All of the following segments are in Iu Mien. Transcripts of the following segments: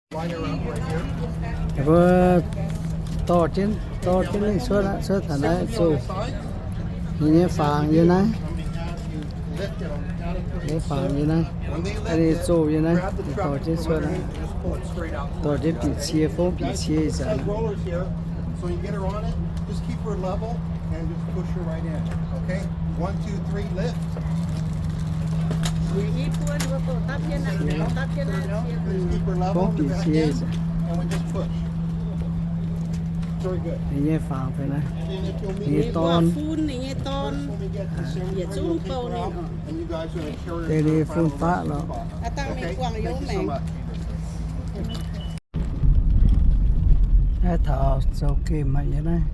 Mbuo dorh jienv, dorh jienv mingh cuotv aqv, cuotv taux naaiv zoh. Ninh nyei fangx yiem naaiv. Nyei fangx yiem naaiv. Ninh zoh yiem naaiv, ninh dorh jienv cuotv aqv. Dorh jienv bieqc cie, fongv bieqc cie ih zanc. So when you get her on it, just keep her level and just push her right in, okay? One, two, three, lift. Just keep her level. Fongv bieqc cie ih zanc. And we just push. Very good. Ninh nyei fangx fai naaiv. And if you'll meet me, ninh nyei dorn, fun ninh nyei dorn, yietc zungv bou ninh oc. And you guys are gonna carry her to the final resting spot. Okay? Thank you so much. Naaiv taux zoux gemh aqv nyei naaiv.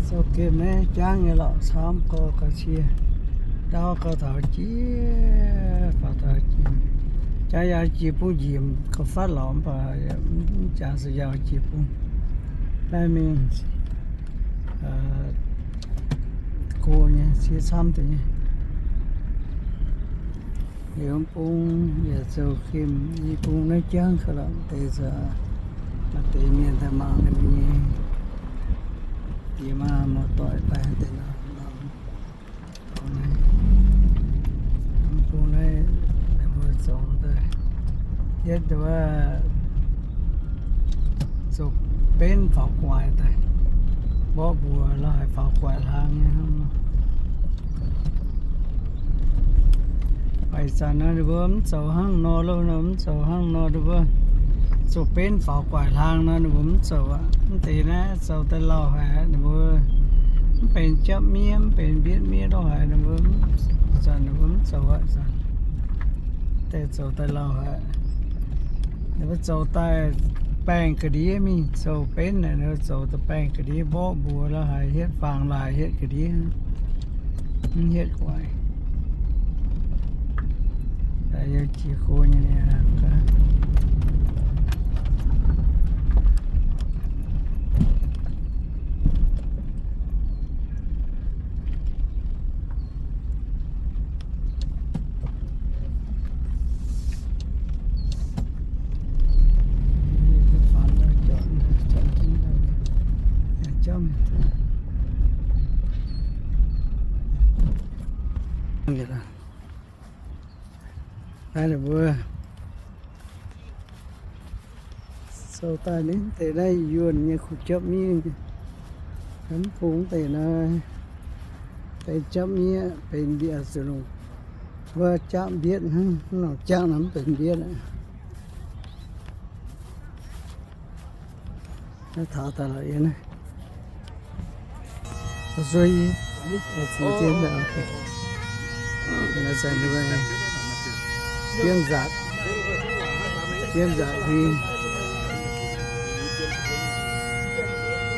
Zoux gemh naaiv jangv nyei lorqc, camv gorx ga'cie, ndau gorx taux jiex, faaux taux jiex. Jangv yaac jiex bung njiec gauh fatv lorqc, mv baac mv jangx se yaac jiex bung. Naaiv mingh go nyei, cie camv deix nyei. Liuz bung yaac zoux gemh, i bung naaiv jangv ga'lorqc deix zoux, maaih deix mienh daaih mangc ninh mbuo nyei. Yie maah muoz-doic daaih deix nor, bung naaiv, bung naaiv ninh mbuo zoux daaih, yietv deix wuov zoux benv faaux guaix daaih, mborqv mbuox lorz haic faaux guaix hlang nyei hnangv nor. Ih zanc nor ninh mbuo mv zoux hnangv nor loh, nor mv zoux hnangv nor, ninh mbuo zoux benv faaux guaix hlang nor ninh mbuo mv zoux aqv. Mv deix naaiv zoux daaih lauh haic, ninh mbuo mv benx japv miev, mv benx mbietv miev loh haic, ninh mbuo, ih zanc ninh mbuo mv zoux aqv. Deix zoux daaih lauh haic. Ninh mbuo zoux daaih baengh ga'ndiev mingh, zoux benv naaic ninh mbuo zoux daaih baengh ga'ndiev, mborqv mbuox lorz haic, hietv fangx laaix hietv ga'ndiev, mv hietv guaix. Yie jiex go nyei. Naaiv ninh mbuo zoux daaih ninh deix naaiv yuonh nyei kuh japv miev, mv bung deix naaiv benx japv miev, benx mbietv zuqc longc wuov japv mbietv hnangv, mv longc japv naaiv mv benx mbietv aqv. Naaiv taux daaih lorqc yie naaiv. Sueih, sueih jienv daaih, naaiv zanc jienv nzaatc, jienv nzaatc huin,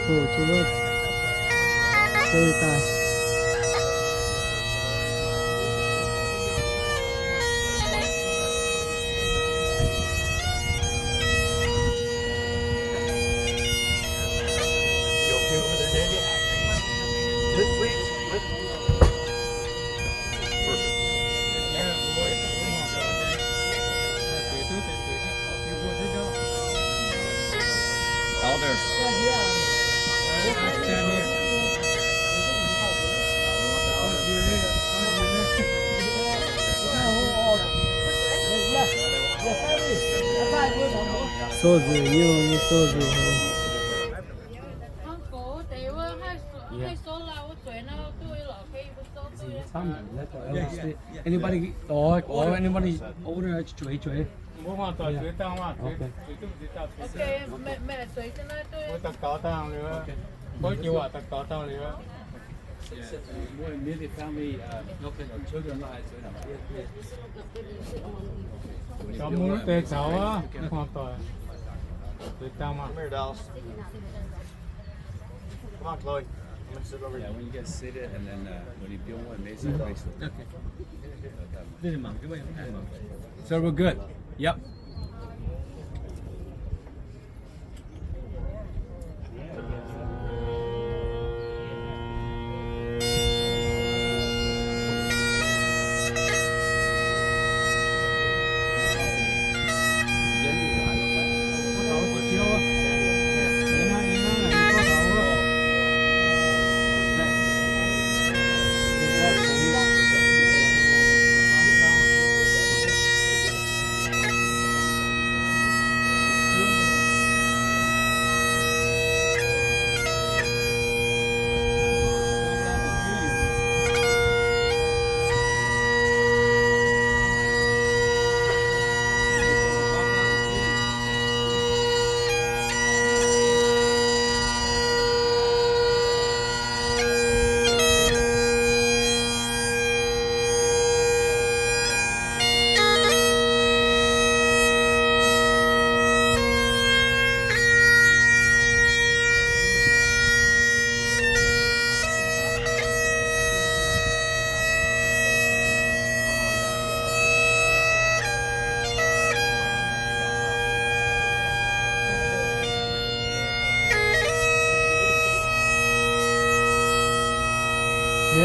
hoqc jienv wuov sueih daaih. Elder. Sou nzueic nyei, sou nzueic haic. Anybody, oh, oh, anybody older, zueiz, zueiz. Mbuo mangc doic zueiz dangh maah. Okay. Mbuo daux gaux dangh liuz, mbuo jiex waac daux gaux dangh liuz. Caux mbuo deix caux aqv, mangc doic zueiz dangh maah. Come on, Chloe. I'm gonna sit over here. Yeah, when you guys sit it, and then, uh, when you feel one, maybe sit right there. Okay. So we're good. Yep.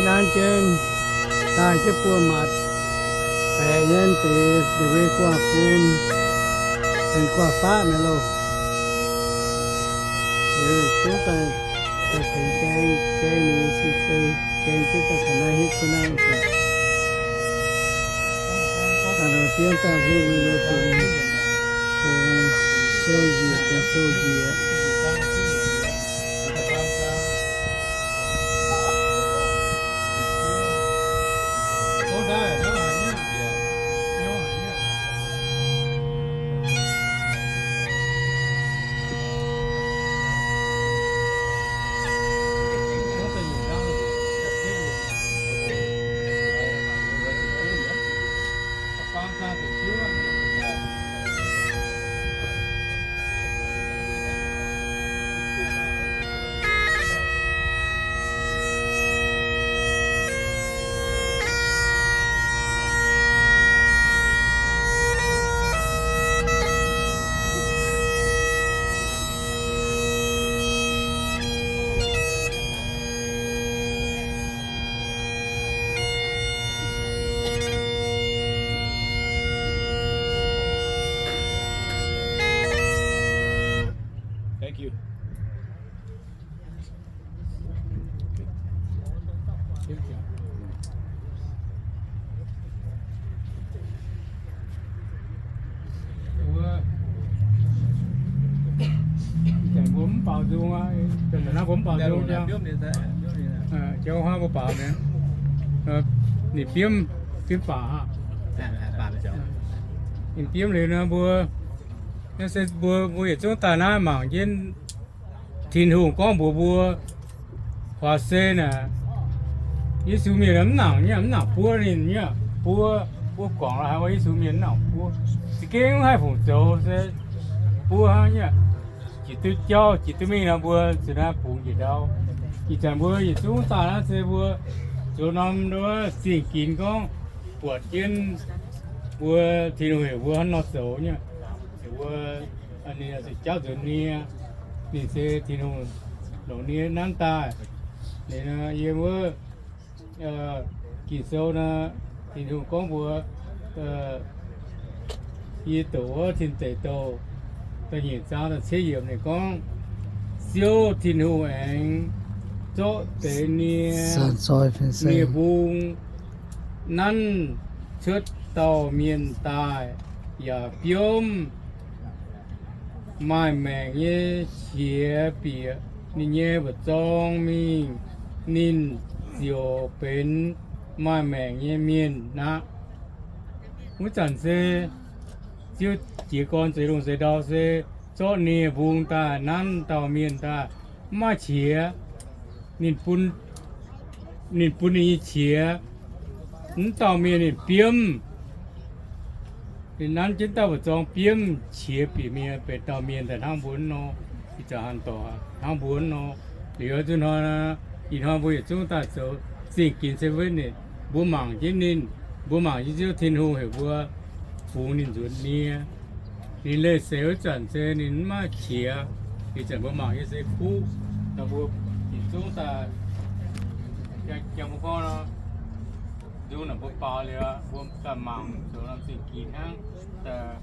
Naaiv jienv daaih jienv buoz-matc, baeqc nyei deix, deix wei guaav bun, benx guaav faqv naaiv loh. Liuz zungv daaih, daaih tengx gaeng, gaeng ninh nyei sin sei, gaeng jienv daaih taux naaiv hitv jienv naaiv. Daaih nor biomv daaih huv ninh nyei bungx, bungx sei njiec, bungx sou njiec. Thank you. Mbuo mv baaux nzung, mbuo mv baaux nzung, jauv hnangv mbuo baaux, ninh biomv, biomv baac aqv. Ninh biomv liuz nor mbuo, naaiv se mbuo, mbuo yietc zungv daaih naaiv mangc jienv Tin-Hungh gorngv mbuox mbuo, Faase naaic, Yesu mienh mv nangc nyei, mv nangc buov ninh nyei, buov, buov guangc lorqc, haiz wuov Yesu mienh mv nangc buov. Za'gengh mv haih fungc zoux se buov hnangv nyei. Jiex duqv jauv, jiex duqv mingh nor mbuo zuqc naaiv bungx njiec ndau. Ih zanc mbuo yietc zungv daaih naaiv se mbuo zoux norm nduov zingh ginx gorngv buatc jienv mbuo Tin-Hungh heuc mbuo hnangv nor zoux nyei. Mbuo, ninh zuqc jauv nzuonx nie, ninh se Tin-Hungh longc nie nanv daaih. Ninh yiem wuov Ging-Sou nor, Tin-Hungh gorngv mbuox, yie doqc wuov Tin Deic Douh da'nyeic zaang da'cietv yiemc ninh gorngv, Ziouv Tin-Hungh aengx zorqv deix nie, nie mbung nanv cuotv dauh mienh daaih, yaac biomv maaih maengc nyei qiex bieqc ninh nyei mba'zorng mingh, ninh ziouc benx maaih maengc nyei mienh aqv. Wuov zanc se Ziouv jiez gorn zeix lungh zeix ndau se zorqv nie mbung daaih nanv dauh mienh daaih, mv maaih qiex. Ninh bun, ninh bun ninh nyei qiex, wuov dauh mienh ninh biomv. Ninh nanv jienv dauh mba'zorng biomv qiex bieqc mienh, benx dauh mienh daaih hnangv mbuo nor. Ih zanc hanh doic hnangv mbuo nor. Liuz zuqc hnoi, ih hnoi mbuo yietc zungv daaih zoux zingh ginx se wetv ninh, mbuo mangc jienv ninh, mbuo mangc jienv Ziouv Tin-Hungh heuc mbuo bungx ninh nzuonx nie. Ninh leih seix wuov zanc se ninh mv maaih qiex. Ih zanc mbuo mangc nyei se kuv. Nor mbuo yietc zungv daaih, jangx mbuo gorngv nor, nzung naaic mbuo baaux liuz, mbuo daaih mangc zoux norm zingh ginx hnangv, daaih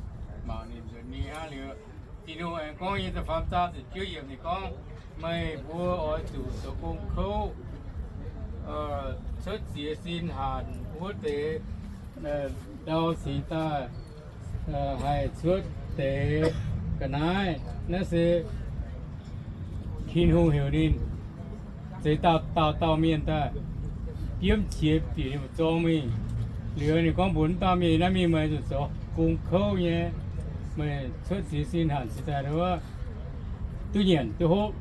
mangc ninh nzuonx nie hnangv liuz. Tin-Hungh aengx gorngv nyei da'faam zaang ziepc juov yiemc ninh gorngv, meih mbuo oix zuqc zoux gong kouv, cuotv ziex sin hanc wuov deix ndau cingx daaih haih cuotv deix ga'naaiv. Naaiv se Tin-Hungh heuc ninh zeix dauh dauh dauh mienh daaih biomv qiex bieqc ninh mbu'zorng mingh. Liuz ninh gorngv mbuox wuov dauh mienh, naaiv mingh meih zuqc zoux gong kouv nyei. Meih cuotv ziex sin hanc cingx daaih wuov duqv nyanc duqv hopv.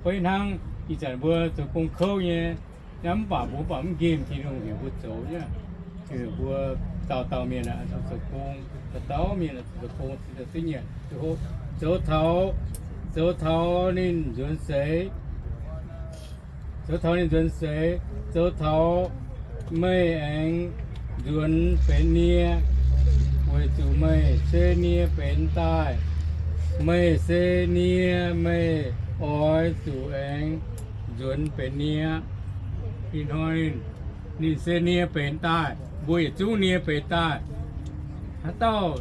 Beiv hnangv ih zanc mbuo zoux gong kouv nyei, naaiv mv baac mbuo mv baac mv nqemh Tin-Hungh heuc mbuo zoux nyei. Heuc mbuo dauh dauh mienh zoux gong, dauh dauh mienh zoux gong cingx daaih duqv nyanc duqv hopv. Zoux taux, zoux taux ninh nzuonx seix, zoux taux ninh nzuonx seix, zoux taux meih aengx nzuonx benx nie, weic zuqc meih se nie benx daaih. Meih se nie, meih oix zuqc aengx nzuonx benx nie. Ih hnoi ninh se nie benx daaih, mbuo yietc zungv nie benx daaih. Haaix dauh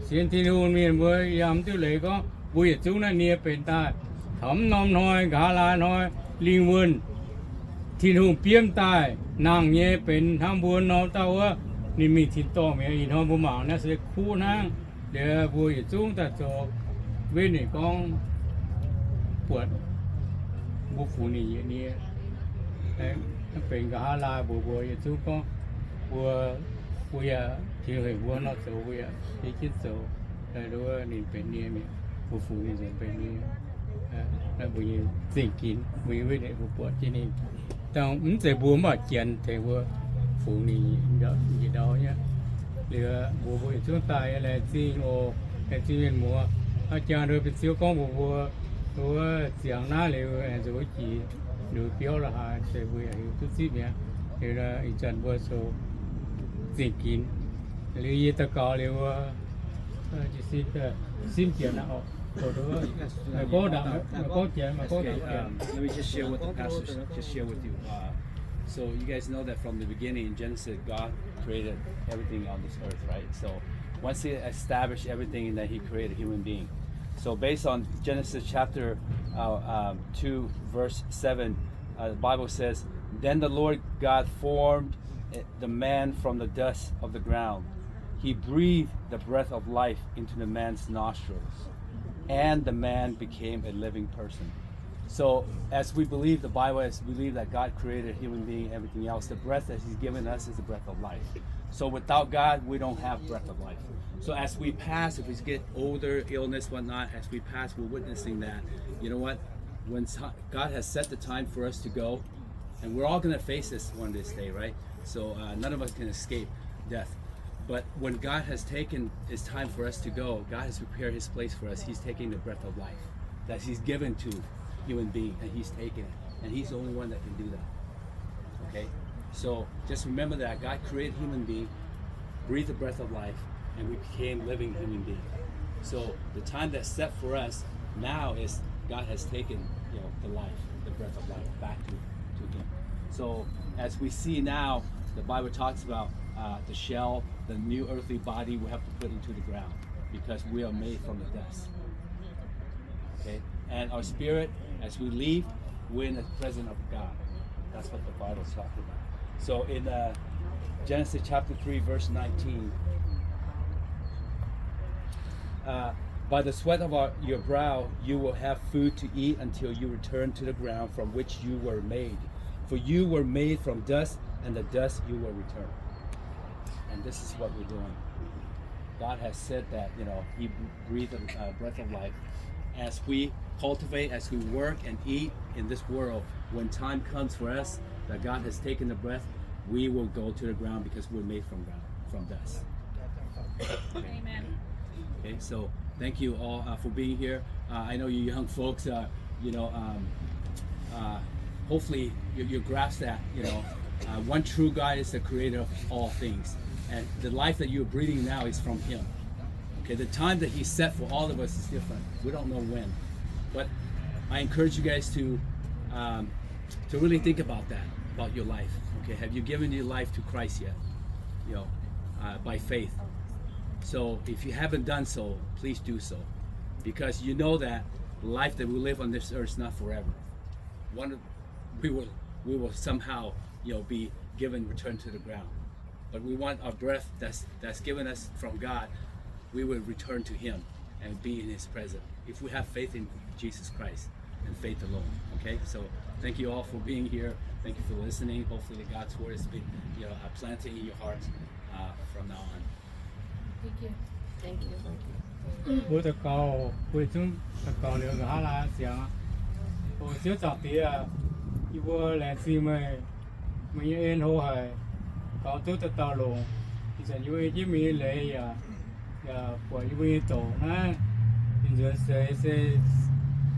sienx Tin-Hungh mienh mbuo yiem diuh leiz gorngv mbuo yietc zungv naaiv nie benx daaih. Taux mv norm hnoi, nqa'haav laai hnoi, lingh wuonh Tin-Hungh biomv daaih nangh nyei benx hnangv mbuo norm dauh wuov, ninh mingh tin-dorngh mi'aqv. Ih hnoi mbuo mangc naaiv se kuv hnangv. Liuz mbuo yietc zungv daaih zoux witness gorngv buatc mbuo fungx ninh yietc nie. Naaiv benx nqa'haav laai mbuox mbuo yietc zungv gorngv mbuo, mbuo yaac Tin-Hungh heuc mbuo nor zoux, mbuo yaac hiuv jienv zoux. Wuov ninh benx nie mi'aqv, mbuo fungx ninh nzengc benx nie. Naaiv mbuo nyei zingh ginx, mbuo nyei witness mbuo buatc jienv ninh. Dangh mv zeiz mbuo mv baac Janx tengx mbuo fungx ninh njiec ndau nyei. Liuz mbuox mbuo yietc zungv daaih laengz zingh oc, laengz zingh mienh muoz. Hnangv jangx nduov benx Ziouv gorngv mbuox mbuo, wuov ziangx naaiv liuz aengx nzuqc wuov jiex nduqc biauv la'haaix deix mbuo yaac hiuv duqv zipv mi'aqv. Liuz ih zanc mbuo zoux zingh ginx. Liuz yie daux gaux liuz wuov, simv jienv aqv oc. Gorngv, gorngv Janx, gorngv Janx. Let me just share with the pastors, just share with you. Uh, so you guys know that from the beginning in Genesis, God created everything on this earth, right? So once He established everything, then He created human being. So based on Genesis chapter, uh, um, two, verse seven, uh, the Bible says, "Then the Lord God formed, eh, the man from the dust of the ground. He breathed the breath of life into the man's nostrils, and the man became a living person." So, as we believe the Bible, as we believe that God created human being, everything else, the breath that He's given us is the breath of life. So, without God, we don't have breath of life. So, as we pass, if we get older, illness, whatnot, as we pass, we're witnessing that. You know what? When ti-, God has set the time for us to go, and we're all gonna face this one this day, right? So, uh, none of us can escape death. But when God has taken His time for us to go, God has prepared His place for us. He's taking the breath of life that He's given to human being, and He's taken it. And He's the only one that can do that. Okay? So just remember that God created human being, breathed the breath of life, and we became living human being. So the time that's set for us now is God has taken, you know, the life, the breath of life back to, to Him. So as we see now, the Bible talks about, uh, the shell, the new earthly body we have to put into the ground because we are made from the dust. Okay? And our spirit, as we leave, we're in the presence of God. That's what the Bible is talking about. So in, uh, Genesis chapter three, verse nineteen, uh, "By the sweat of our, your brow, you will have food to eat until you return to the ground from which you were made. For you were made from dust, and the dust you will return." And this is what we're doing. God has said that, you know, He breathed a, uh, breath of life. As we cultivate, as we work and eat in this world, when time comes for us that God has taken the breath, we will go to the ground because we're made from ground, from dust. Amen. Okay, so thank you all, uh, for being here. Uh, I know you young folks, uh, you know, um, uh, hopefully you, you grasp that, you know, uh, one true God is the creator of all things. And the life that you're breathing now is from Him. Okay, the time that He set for all of us is different. We don't know when. But I encourage you guys to, um, to really think about that, about your life. Okay, have you given your life to Christ yet? You know, uh, by faith. So if you haven't done so, please do so, because you know that the life that we live on this earth is not forever. One, we will, we will somehow, you know, be given, returned to the ground. But we want our breath that's, that's given us from God, we will return to Him and be in His presence if we have faith in Jesus Christ and faith alone. Okay, so thank you all for being here. Thank you for listening. Hopefully, God's word has been, you know, uh, planted in your hearts, uh, from now on. Thank you. Thank you. Mbuo daux gaux, mbuo zungv daux gaux liuz nqa'haav laai ziangx. O Ziouv Zaangc Diex, yie mbuo laengz zingh meih, meih nyei en hlo haic, gaux duqv dauh dauh longc. Ih zanc yie mbuo ei jienv meih nyei leiz yaac, yaac buatc yie mbuo nyei doqc naaiv, ninh nzuonx seix se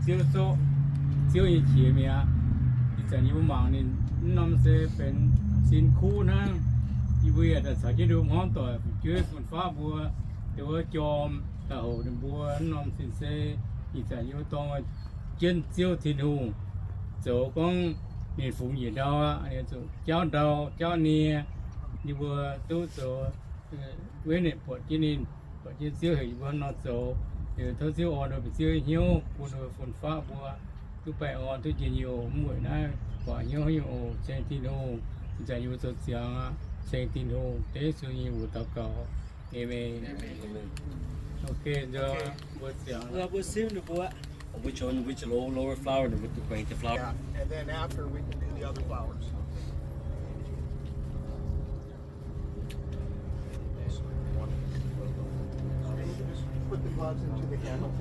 Ziouv, Ziouv nyei qiex mi'aqv. Ih zanc yie mbuo mangc ninh mv norm se benx sin kuv hnangv. Yie mbuo yaac daaih caux jienv nduov hmuangv doic, fu'jueiv fun-faqv mbuo, dongh wuov jorm daaih houc ninh mbuo mv norm sin se. Ih zanc yie mbuo dorng jienv Ziouv Tin-Hungh zoux gorngv ninh fungx njiec ndau aqv, ninh zuqc jauv ndau jauv nie, yie mbuo duqv zoux witness buatc jienv ninh, buatc jienv Ziouv heuc yie mbuo nor zoux. Liuz tov Ziouv orn ninh mbuo, bieqc Ziouv hnyouv bun ninh mbuo fun-faqv mbuo duqv baengh orn, duqv njien-youh, mv weic naaiv guangc hnyouv nyei oc. Ceng Tin-Hungh, ih zanc yie mbuo zoux ziangx aqv. Ceng Tin-Hungh, dengv Yesu nyei mbuox daux gaux. Amen. Okay, nzo, mbuo ziangx. Mbuo simv ninh mbuo. Which one? Which low, lower flower? Ninh mbuo to bring the flower. Yeah, and then after we can do the other flowers. Put the gloves into the candle.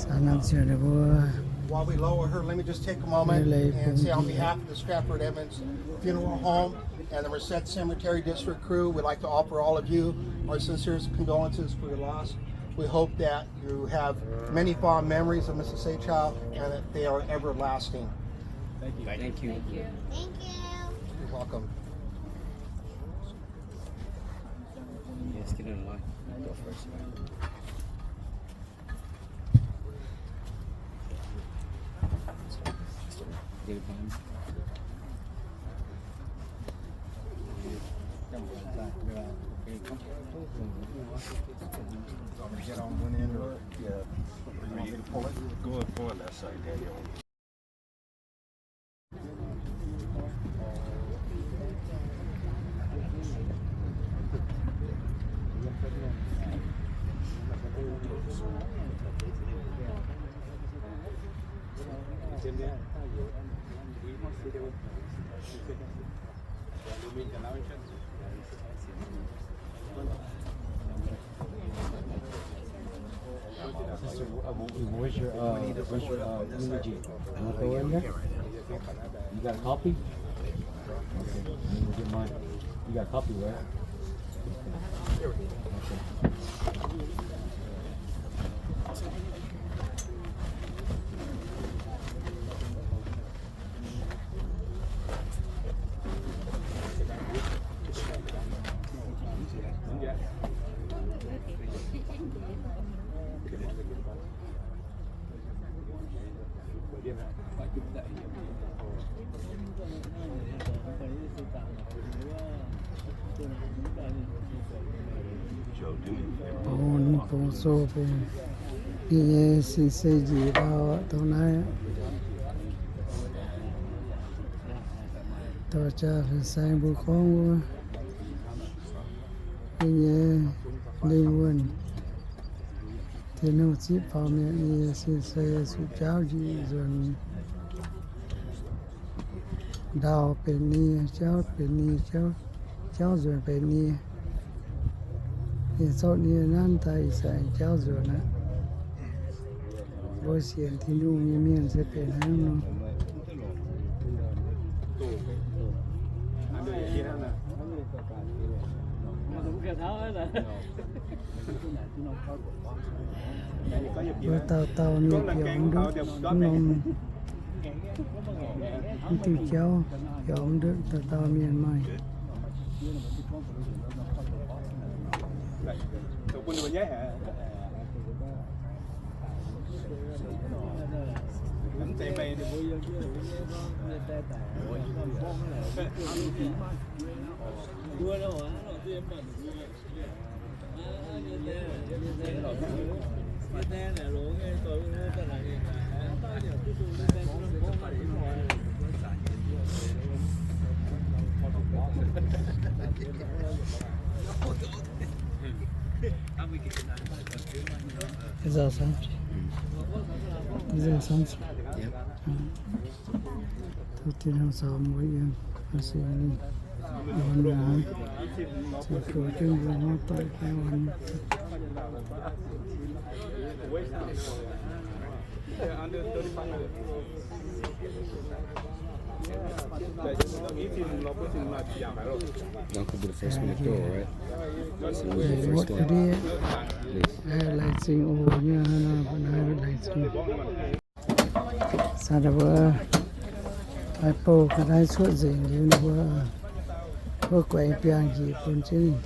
สำหรับเสี่ยวหลวงปู่ While we lower her, let me just take a moment and say on behalf of the Stratford Emmons Funeral Home and the Merced Cemetery District crew, we'd like to offer all of you our sincerest condolences for your loss. We hope that you have many fond memories of Missus Seychelles and that they are everlasting. Thank you. Thank you. Thank you. Thank you. You're welcome. Yes, get in line. Go first. Get it behind me. Get on one end or, yeah. You want me to pull it? Go on, go on that side, Daniel. Sister, uh, wh-, where's your, uh, where's your, uh, eulogy? You wanna throw it in there? You got a copy? Okay, let me get mine. You got a copy, right? Okay. Bun, bun sou bun, yie nyei sin se njiec ndau dongh naaiv. Dorh jaa-fin saeng mbuo gorngv wuov, yie nyei lingh wuonh, Tin-Hungh zipv faaux mienh nyei sin se zuqc jaauv njiec nzuonx. Ndau benx nie, jauv benx nie, jauv, jauv nzuonx benx nie. Ninh zorqv nie nanv daaih ih zanc jauv nzuonx aqv. Mbuo sienx Tin-Hungh nyei mienh se benx hnangv nor. Mbuo dauh dauh mienh biaux ndutv mv norm, mv diuh jauv biaux ndutv dauh dauh mienh maaih. Yep. Tin-Hungh caux mbuo yiem, Singx Lingh orn naaic, ziouc goux jienv mbuo maiv doic fai orn. That could be the first one to go, right? This is the first one. Please. Laengz zingh oc, nyei hnangv nor, bun naaiv laengz zingh. Saah, mbuo oix bouh ga'naaiv cuotv nzengc liuz, mbuo, mbuo guaix biangh njiec bun jienv,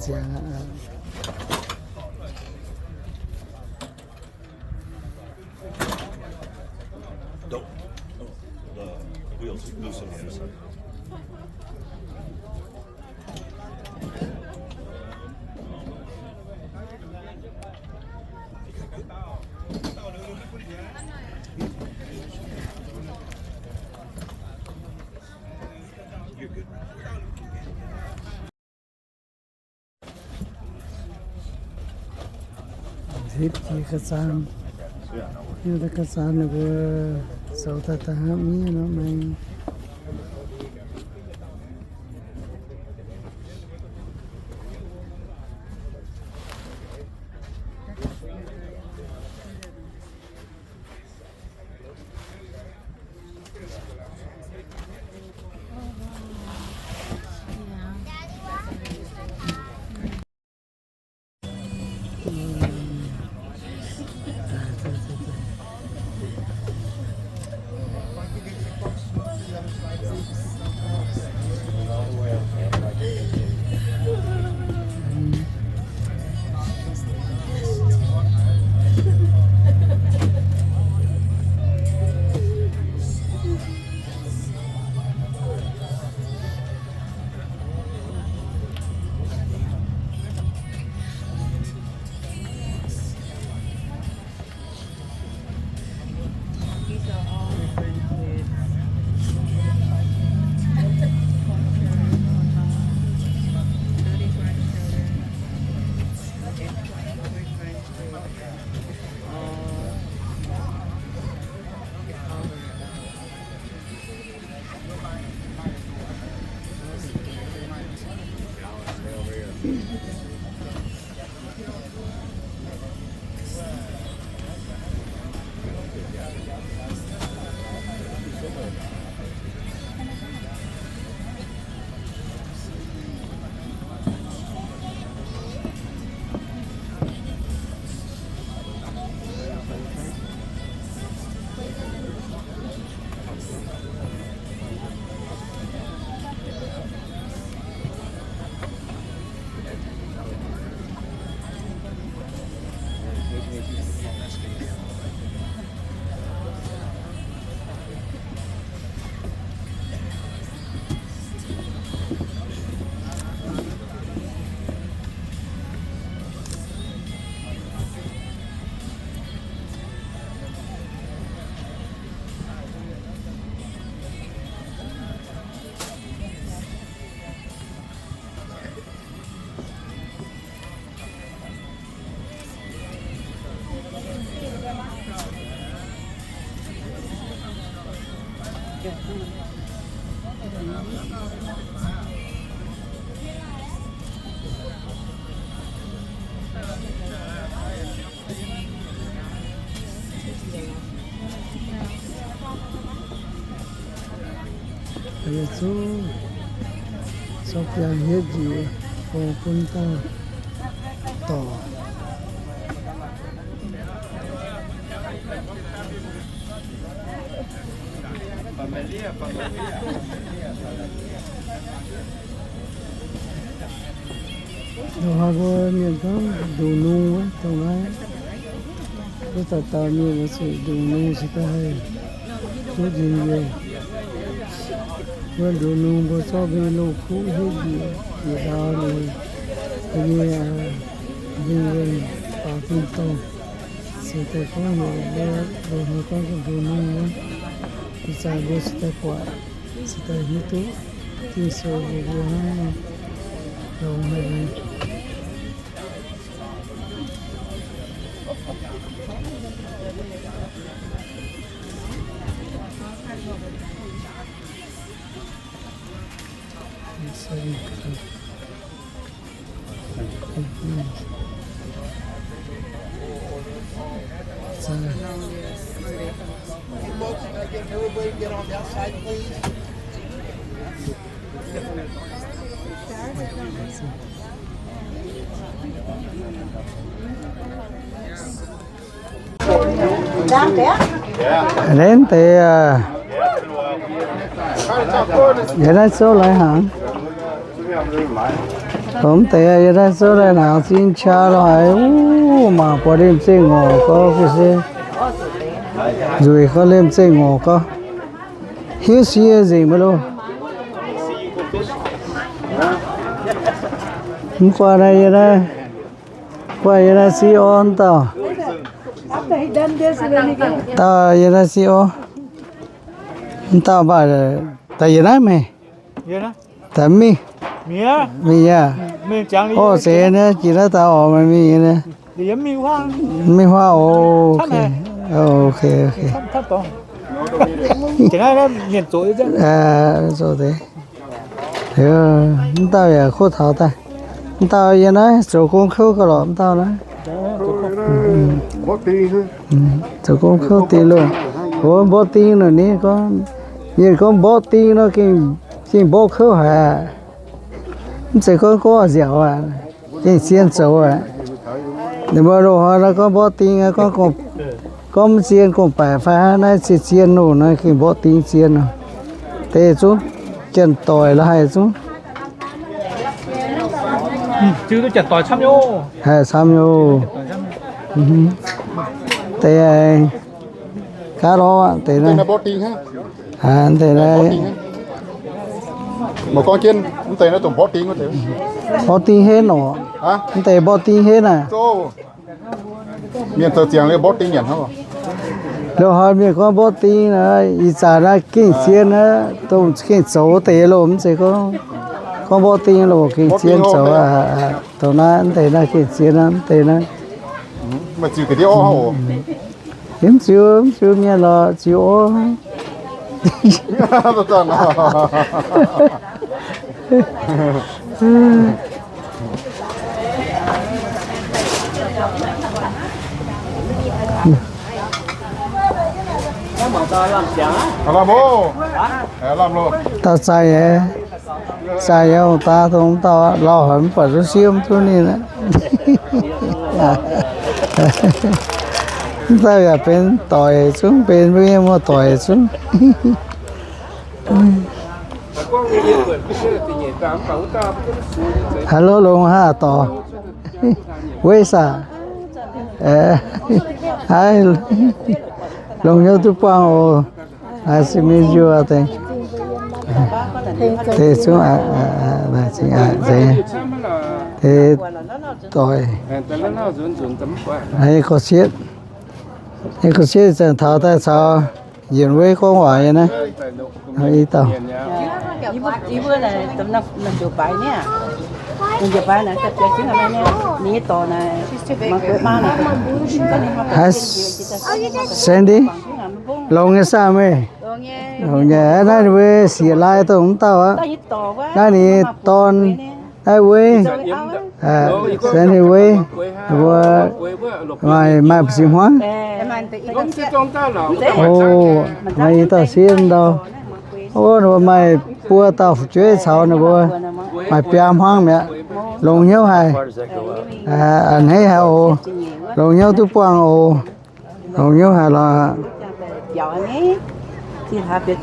ziangx aqv. Don't. Oh, the wheels loosen on this one. You're good. Hlipv jiex ga'zaang. Yiem ga'zaang ninh mbuo zoux daaih da'hnangv miev nor maengx. Yesu, sortv biangh hietv njiec, bun dauh dorc. Loz-hnoi mbuo mienh gorngv ndongc nungh wuov, dongh naaiv. Mbuo dauh dauh mienh oix zuqc ndongc nungh se daaih haih duqv njien-youh. Mbuo ndongc nungh mbuo zorqv mbuo nyei loz-kuv hietv njiec, njiec ndau nyei, mbuo nyei, mbuo nyei baaux tin-dorngh. Se daaih gorngv heuc mbuo loz-hnoi gorngv ndongc nungh wuov, ih zanc mbuo se daaih buatc, se daaih hiuv duqv Ging-Sou mbuox mbuo hnangv nor. Nen deix, yie naaiv zouv lai hnaangx. Dongh deix yie naaiv zouv lai hnaangx, zinh qaqv lorh haic, wuov mangc buatc liemh zeih ngorc gorx, se nzueic gorx, liemh zeih ngorc gorx. Hiuv sie nzengc maiv loh. Mv guanh naaiv yie naaiv, guanh yie naaiv si orv dauh. Dauh yie naaiv si orv. Mv dauh mv baac daaih yie naaiv meih, daaih mingh, mingh aqv. Orv zeiz naaiv jiex naaiv daaih oc, meih mingh nyei. Mingh huaav oc. Ok, ok. Mv dauh yaac kuv taux daaih. Mv dauh yie naaiv zoux gong kouv gauh lorqc, mv dauh naaiv. Zoux gong kouv deix loh. Mborqv ding nor ninh gorngv, mienh gorngv mborqv ding nor gengh mborqv kouv haic aqv. Mv zeiz gorngv gorngv nziaauc aqv, gengh zien zoux aqv. Ninh mbuo loz-hnoi nor gorngv mborqv ding, gorngv, gorngv mv zien gorngv-baeqc fai hnangv naaiv zien zien loh nor gengh mborqv ding zien nor. Deix zungv janx-doic la'haih zungv haih camv nyei. Deix gaav lorqc deix naaiv. Deix naaiv mborqv ding henv oc. Mv deix mborqv ding henv naaic. Mienh zoux ziangx liuz mborqv ding nyanc hnangv. Loz-hnoi mienh gorngv mborqv ding naaic, ih zanc naaiv gengh zien aqv, dongh gengh zoux deix loh, mv zeiz gorngv, gorngv mborqv ding loh gengh zien zoux aqv. Dongh naaiv mv deix naaiv gengh zien aqv, mv deix naaiv. Yie mv ziux, mv ziux mienh lorqc, ziux orv. Dauh zaih nyei, zaih nyei ong-daa dongh dauh lauh haic, mv baac zuqc siemv duqv ninh aqv. Mv dauh yaac benx doic zungv, benx mbuo nyei muoz-doic zungv. Hello, longx haav dorc. Weiv saah? Haiz, longx hnyouv duqv buangh oc. Nice to meet you, I think. Deix zungv, deix doic. Gorx-cietv, gorx-cietv zanc taux daaih caux Yienc Weiv gorngv waac nyei naaiv. I dauh. Haiz, Sandy, longx nyei saah meih? Longx nyei. Naaiv ninh mbuo sieqv-lai dongh mv dauh aqv. Naaiv ninh dorn, naaiv Weiv, Sandy Weiv, mbuo maaih, maaih ba'zing hmuangv. O, maaih i dauh sieqv ndau. O, ninh mbuo maaih buo dauh fu'jueiv caux ninh mbuo maaih biaa hmuangv mi'aqv. Longx hnyouv haic. A'hneiv haic oc. Longx hnyouv duqv buangh oc. Longx hnyouv haic lorqc.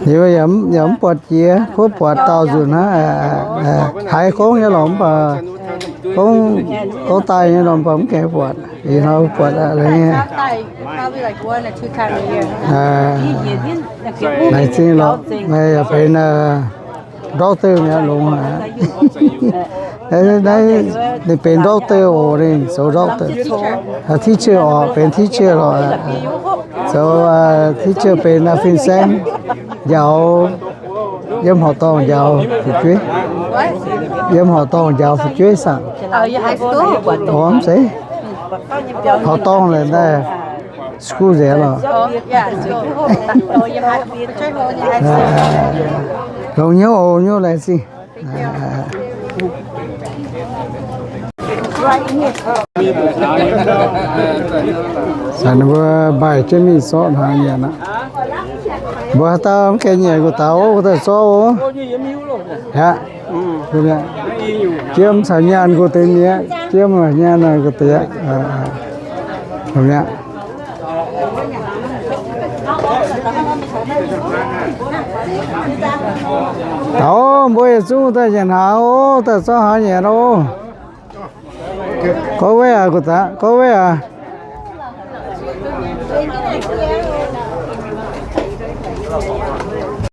Yie yaac mv buatc jiex, kuv buatc dauh nzunc hnangv. Haiz gorngv nyei lorqc mv baac, gorngv, gorngv daaih nyei lorqc mv baac mv gaengh buatc. Ih hnoi buatc nyei. Laengz zingh lorqc, meih yaac benx doctor mi'aqv, longx aqv. Naaiv ninh benx doctor oc, ninh zoux doctor. Teacher oc, benx teacher lorqc. Zoux teacher benx fin-saeng, njaaux Yiem horqc dorngh njaaux fu'jueiv. Yiem horqc dorngh njaaux fu'jueiv saah? Orv, mv zeiz. Horqc dorngh naaic daaih school nzengc lorqc. Longx hnyouv oc, nyouv laengz zingh. Mbuo mbaih jienv mingh zorqv hnaangx nyanc aqv. Mbuo haaix dauh mv gaengh nyanc nqox daaih, daaih zorqv oc. Aqv, jiem caux nyaanh nqox deix mi'aqv. Jiem nyaanh nqox deix aqv. Taux, mbuo yietc zungv daaih nyanc hnaangx oc. Daaih zorqv hnaangx nyanc oc. Gorngv weiv aac, gorngv weiv aac.